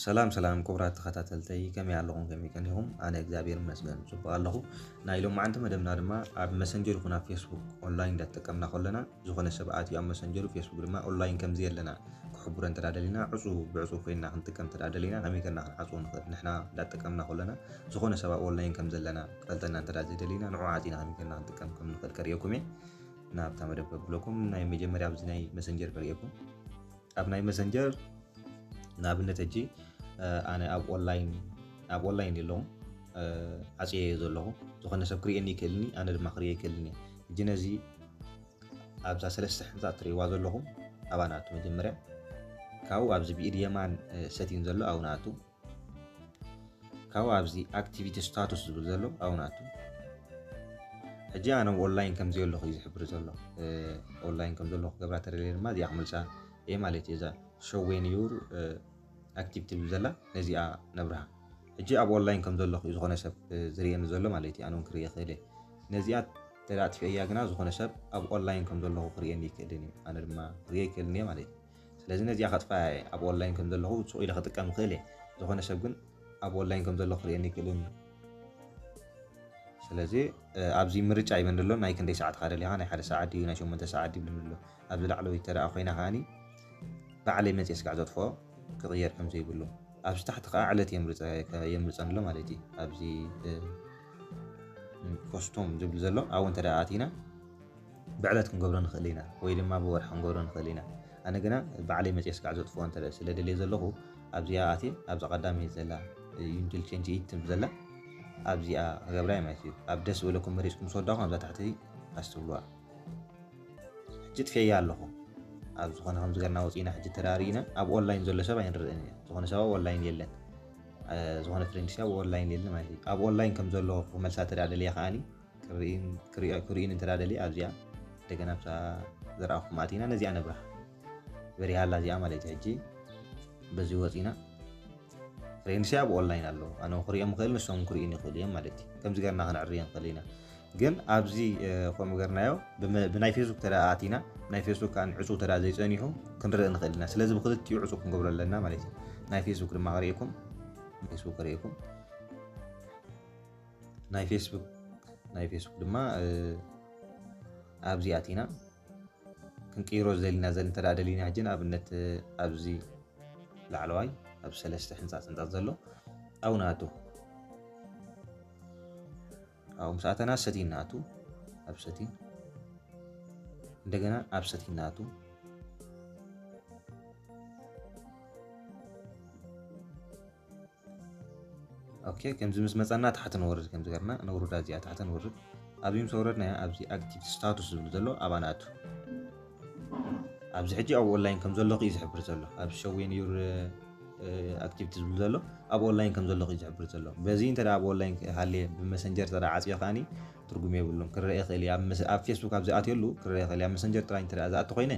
ሰላም ሰላም ክቡራት ተኸታተልተይ፣ ከመይ ኣለኹም? ከመይ ቀኒኹም? ኣነ እግዚኣብሔር ይመስገን ጽቡቕ ኣለኹ። ናይ ሎማዓንቲ መደብና ድማ ኣብ መሰንጀር ይኹን ኣብ ፌስቡክ ኦንላይን እንዳተጠቀምና ከለና፣ ዝኾነ ሰብ ኣትዩ ኣብ መሰንጀሩ፣ ፌስቡክ ድማ ኦንላይን ከም ዘየለና ክሕብሮ እንተ ደኣ ደሊና፣ ዕጹው ብዕጹው ኮይንና ክንጥቀም እንተ ደኣ ደሊና፣ ከመይ ጌርና ክንዓጽዎ ንኽእል? ንሕና እንዳተጠቀምና ከለና፣ ዝኾነ ሰብ ኣብ ኦንላይን ከም ዘለና ክፈልጠና እንተ ደኣ ዘይደሊና፣ ንዕኡ ዓጺና ከመይ ጌርና ክንጥቀም ከም ንኽእል ከርእየኩም እየ። ናብታ መደብ ከብለኩም፣ ናይ መጀመርያ ኣብዚ ናይ መሰንጀር ከርእየኩም። ኣብ ናይ መሰንጀር ንኣብነት ሕጂ፣ እ፣ ኣነ ኣብ ኦንላይን፣ ኣብ ኦንላይን የለኹም፣ እ፣ ዓጽየ እየ ዘለኹ። ዝኾነ ሰብ ክርእየኒ ይክእልኒ፣ ኣነ ድማ ክርእየ ይክእልኒ። ሕጂ ነዚ ኣብዛ ሰለስተ ሕንጻ እትርእይዋ ዘለኹም፣ ኣብኣ ንኣቱ መጀመርያ። ካብኡ ኣብዚ ብኢድ የማን፣ እ፣ ሰቲን ዘሎ ኣብኡ ንኣቱ። ካብኡ ኣብዚ ኣክቲቪቲ ስታቱስ ዝብል ዘሎ ኣብኡ ንኣቱ። ሕጂ ኣነ ኣብ ኦንላይን ከም ዘየለኹ እዩ ዝሕብር ዘሎ። እ፣ ኦንላይን ከም ዘለኹ ክገብራ ተደልየ ድማ እዚኣ ክመልሳ እየ ማለት እዩ። እዛ ሾው ዌን ዩር፣ እ፣ ኣክቲቭ ትብል ዘላ ነዚኣ ነብርሃ። ሕጂ ኣብ ኦንላይን ከም ዘለኹ እዩ ዝኾነ ሰብ፣ እ፣ ዝርእየኒ ዘሎ ማለት እዩ። ኣነ እውን ክርእየ ክእል እየ። ነዚኣ እንተ ደኣ ኣጥፊአያ ግና ዝኾነ ሰብ ኣብ ኦንላይን ከም ዘለኹ ክርእየኒ ይክእልን እዩ። ኣነ ድማ ክርእየ ይክእልን እየ ማለት እዩ። ስለዚ ነዚኣ ከጥፍኣ እየ። ኣብ ኦንላይን ከም ዘለኹ ስቕ ኢለ ክጥቀም ይኽእል እየ። ዝኾነ ሰብ ግን ኣብ ኦንላይን ከም ዘለኹ ክርእየኒ ይክእልን እዩ። ስለዚ፣ እ፣ ኣብዚ ምርጫ ይበኒ ኣሎ። ናይ ክንደይ ሰዓት ከኣ ደሊኻ፣ ናይ ሓደ ሰዓት ድዩ፣ ናይ ሸሞንተ ሰዓት ድዩ ይብለኒ ኣሎ። ኣብዚ ላዕለወይቲ እንተ ደኣ ኮይና ከኣኒ ባዕለይ መጽየ ስጋዕ ዘጥፍኦ ክቕየር ከም ዘይብሉ። ኣብዚ ታሕቲ ከኣ ዕለት የምርጸ-፣ የምርጸኒ ኣሎ ማለት እዩ። ኣብዚ፣ እ፣ ኮስቶም ዝብል ዘሎ ኣብኡ እንተ ደኣ ኣቲና ብዕለት ክንገብሮ ንኽእል ኢና፣ ወይ ድማ ብወርሒ ክንገብሮ ንኽእል ኢና። ኣነ ግና ባዕለይ መጽየ ስጋዕ ዘጥፍኦ እንተ ስለ ደልየ ዘለኹ፣ ኣብዚኣ ኣትየ፣ ኣብዛ ቀዳመይቲ ዘላ ዩንቲል ቼንጅ ኢት ትብል ዘላ፣ ኣብዚኣ ክገብራ እየ ማለት እዩ። ኣብ ደስ ዝበለኩም መሪጽኩም ምስ ወዳኹም ኣብዛ ታሕቲ ፓስት ትብልዋ። ሕጂ ጥፍየያ ኣለኹ። ኣብ ዝኾነ ከምዚ ገርና ወጺእና ሕጂ ተራሪእና፣ ኣብ ኦንላይን ዘሎ ሰብ ኣይንርእን ኢና። ዝኾነ ሰብ ኣብ ኦንላይን የለን። እ፣ ዝኾነ ፍሬንድ ሰብ ኣብ ኦንላይን የለን ማለት እዩ። ኣብ ኦንላይን ከም ዘሎ ክመልሳ ተዳ ደልየ ከኣኒ፣ ክርእይን-፣ ክርእዮ-፣ ክርእይን እንተ ደኣ ደልየ ኣብዚኣ እንደገና ኣብዛ ዘርኣኹም ኣቲና ነዚኣ ነብርሃ። በሪሃ ኣላ እዚኣ ማለት እዩ። ሕጂ በዚ ወጺና ፍሬንድስ ኣብ ኦንላይን ኣለዉ። ኣነ ክርእዮም ክእል፣ ንሶም ክርእዩን ይኽእሉ እዮም ማለት እዩ። ከምዚ ገርና ክንዕርዮ ንኽእል ኢና። ግን ኣብዚ፣ እ፣ ከምኡ ገርናዮ ብመ-፣ ብናይ ፌስቡክ ተዳ ኣቲና፣ ናይ ፌስቡክ ከኣ ዕጹው ተዳ ዘይጸኒሑ ክንርኢ ንኽእል ኢና። ስለዚ ብክልቲኡ ዕጹው ክንገብሮ ኣለና ማለት እዩ። ናይ ፌስቡክ ድማ ክርእየኩም፣ ፌስቡክ ክርእየኩም። ናይ ፌስቡክ፣ ናይ ፌስቡክ ድማ፣ እ፣ ኣብዚ ኣቲና ክንቅይሮ ዝደሊና ዘን እንተ ደኣ ደሊና፣ ሕጂ ንኣብነት፣ እ፣ ኣብዚ ላዕለዋይ፣ ኣብ ሰለስተ ሕንጻጽ ሕንጻጽ ዘሎ ኣብኡ ንኣቱ። ኣብኡ ምስ ኣተና ሰቲን ንኣቱ፣ ኣብ ሰቲን። እንደገና ኣብ ሰቲን ንኣቱ። ኦኬ፣ ከምዚ ምስ መጻና ታሕቲ ንወርድ፣ ከምዚ ገርና ነውርዳ እዚኣ ታሕቲ ንወርድ። ኣብዚ ምስ ወረድናያ ኣብዚ ኣክቲቭ ስታቱስ ዝብል ዘሎ ኣብኣ ንኣቱ። ኣብዚ ሕጂ ኣብ ኦንላይን ከም ዘለኹ እዩ ዝሕብር ዘሎ። ኣብ ሸው ዌን ዩር፣ እ፣ ኣክቲቪቲ ዝብል ዘሎ ኣብ ኦንላይን ከም ዘለኹ እዩ ዝሕብር ዘሎ። በዚ እንተ ደኣ ኣብ ኦንላይን ሃልየ ብመሰንጀር እንተ ደኣ ዓጽዮ ከኣኒ ትርጉም የብሉን። ክረአ ይኽእል እዩ። ኣብ መስ-፣ ኣብ ፌስቡክ ኣብ ዝኣትየሉ ክረአ ይኽእል እዩ። ኣብ መሰንጀር ጥራይ እንተ ደኣ ዝኣቱ ኮይነ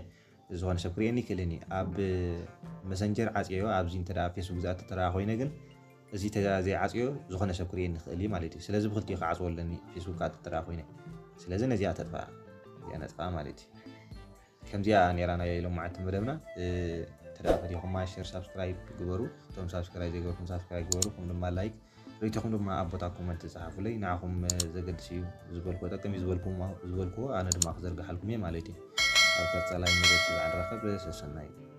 ዝኾነ ሰብ ክርእየኒ ይክእልን እዩ። ኣብ መሰንጀር ዓጽዮ ኣብዚ እንተ ደኣ ፌስቡክ ዝኣቱ እንተ ደኣ ኮይነ ግን እዚ እንተ ደኣ ዘይዓጽዮ ዝኾነ ሰብ ክርእየኒ ይኽእል እዩ ማለት እዩ። ስለዚ ብክልቲኡ ክዓጽዎ ኣለኒ ፌስቡክ ክኣቱ እንተ ደኣ ኮይነ። ስለዚ ነዚኣ ተጥፋኣ። እዚኣ ነጥፋኣ ማለት እዩ። ከምዚኣ ነይራ ናይ ሎማዓንቲ መደብና። እ፣ እንተ ደኣ ፈቲኹማ ሸር፣ ሳብስክራይብ ግበሩ። እቶም ሳብስክራይብ ዘይገበርኩም ሳብስክራይብ ግበሩ። ከምኡ ድማ ላይክ፣ ርእይቶኹም ድማ ኣብ ቦታ ኮመንት ጸሓፉለይ። ንዓኹም፣ እ፣ ዘገድስ እዩ ዝበልክዎ፣ ጠቅም እዩ ዝበልክዎ፣ ዝበልክዎ ኣነ ድማ ክዘርግሓልኩም እየ ማለት እዩ። ኣብ ቀጻላይ መደብ ስጋዕ ንራኸብ። ሰሰናዩ።